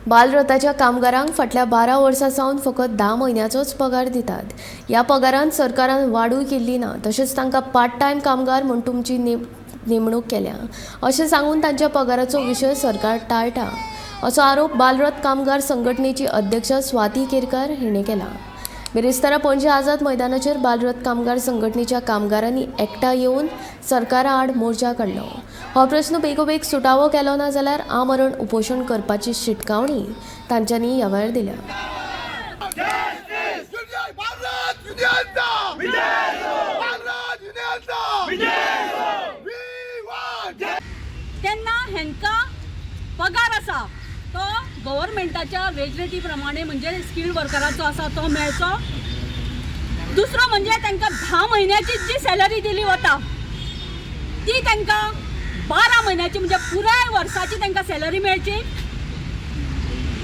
बालरथाच्या कामगारांक फाटल्या 12 वर्सां सावन फकत 10 म्हयन्याचोच पगार दितात. ह्या पगारांत सरकारान वाडूय केल्ली ना. तशेंच तांकां पार्ट टायम कामगार म्हूण तुमची नेमणूक केल्या अशें सांगून तांच्या पगाराचो विशय सरकार टाळटा असो आरोप बालरथ कामगार संघटनेची अध्यक्ष स्वाती केरकार हिणें केला. बिरेस्तारा पणजे आझाद मैदानाचेर बालरथ कामगार संघटनेच्या कामगारांनी एकठांय येवन सरकारा आड मोर्चा काडलो. हो प्रस्न बेगोबेग सुटावो केलो ना जाल्यार आमरण उपोशण करपाची शिटकावणी तांच्यांनी ह्या वेळार दिल्या. भारत युनियनचा भारत युनियनचा तेन्ना हेंकां पगार आसा तो गव्हर्मेंटाच्या वेज रेटी प्रमाणे, म्हणजे स्किल्ड वर्कराचो आसा तो मेळचो. दुसरो म्हणजे तांकां 10 म्हयन्याची जी सॅलरी दिली वता ती तांकां 12 म्हयन्याची, म्हणजे पुराय वर्साची तांकां सॅलरी मेळची.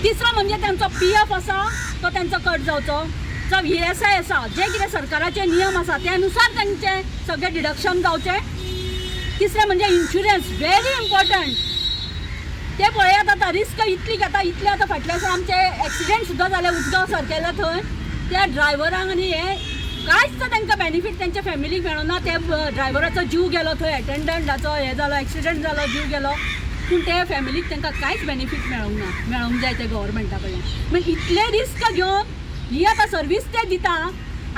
तिसरो म्हणजे तांचो पीएफ आसा तो तांचो कट जावचो. जो ईएसआय आसा, जे कितें सरकाराचे नियम आसा त्या नुसार तांचे सगळे डिडक्शन जावचें. तिसरें म्हणजे इन्शुरन्स, व्हेरी इम्पॉर्टंट. ते पळयात, आतां रिस्क इतली घेता इतले. आतां फाटल्या वर्सा आमचे एक्सिडेंट सुद्दां जाले उजगांव सर्कला थंय. त्या ड्रायव्हरांक आनी हे कांयच तांकां बेनिफीट तांच्या फॅमिलीक मेळना. ते ड्रायव्हराचो जीव गेलो थंय, एटेंडंटाचो हे जालो, एक्सिडेंट जालो, जीव गेलो, पूण ते फॅमिलीक तांकां कांयच बेनिफीट मेळोंक ना. मेळोंक जाय ते गव्हर्मेंटा कडल्यान. मागीर इतले रिस्क घेवन ही आतां सर्वीस ते दिता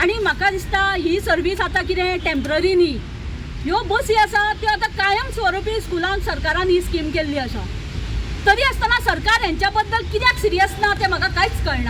आनी म्हाका दिसता ही सर्वीस आतां कितें टेंपररी न्ही. ह्यो बसी आसा त्यो आतां कायम स्वरुपी स्कुलांक सरकारान ही स्कीम केल्ली आसा. तरी आसतना सरकार हेंच्या बद्दल कित्याक सिरियस ना तें म्हाका कांयच कळना.